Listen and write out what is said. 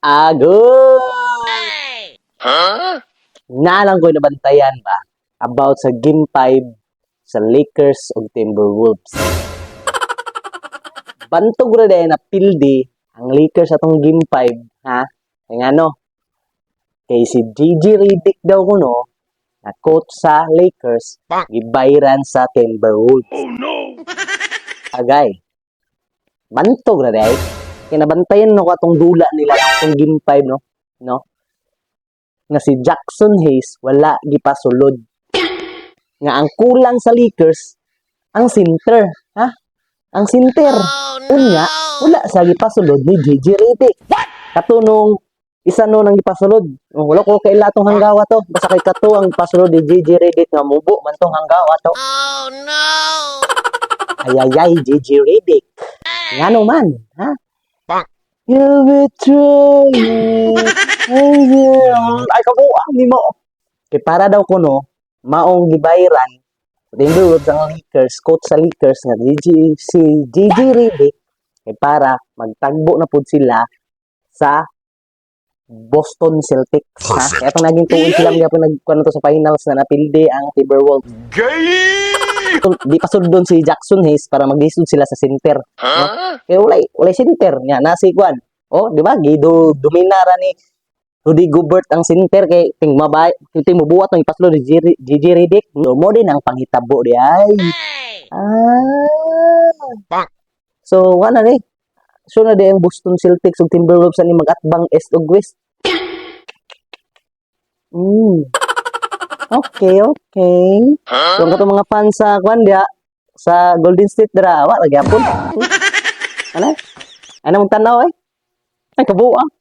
Agoy! Naa lang ko'y nabantayan ba about sa Game 5 sa Lakers ug Timberwolves. Bantog ra diay na pildi ang Lakers atong Game 5, ha? Kay ngano? Kay si JJ Redick daw kuno na coach sa Lakers, gibayran sa Timberwolves. Oh no! Agay. Bantog ra diay. Kay nabantayan no atong dula nila atong Game 5, no? No? Nga si Jaxson Hayes wala gipasulod. Nga ang kulang sa Lakers ang center, ha? Ang center. Unya, wala sa gipasulod ni JJ Redick. Kato nung isa no nang gipasulod. Oh, wala ko kaila tong hanggawa to. Basta kay kato ang pasulod ni JJ Redick nga mubo man tong hanggawa to. Oh no! Ayayay, JJ Redick. Ngano man, ha? Bonk. You betray me. Ay, kabuang ni mo. Kay para daw kuno, maong gibayran Timberwolves ang Lakers, coach sa Lakers nga JJ, si JJ Redick, kay para magtagbo na pud sila sa Boston Celtics. Ha? Kaya itong naging tuon sila gyapon nag to sa finals na napildi ang Timberwolves. Gay! Di pa doon si Jaxson Hayes para maglisod sila sa center. No? Kaya walay center nya na si Kwan. Oh, di ba? Gido dominara ni Rudy Gobert ang center kay ting mabay ting mubuhat ng ipaslo ni JJ Redick. So, mo din ang panghitabo di ay. Ah. Bonk. So, wala ni. So na di ang Boston Celtics ug Timberwolves ani mag-atbang East ug West. Okay. So, ang katong mga fans sa kwan diha, sa Golden State dira, wa ra gyapon. Ano? Ano mong tanaw eh? Ay, kabuang.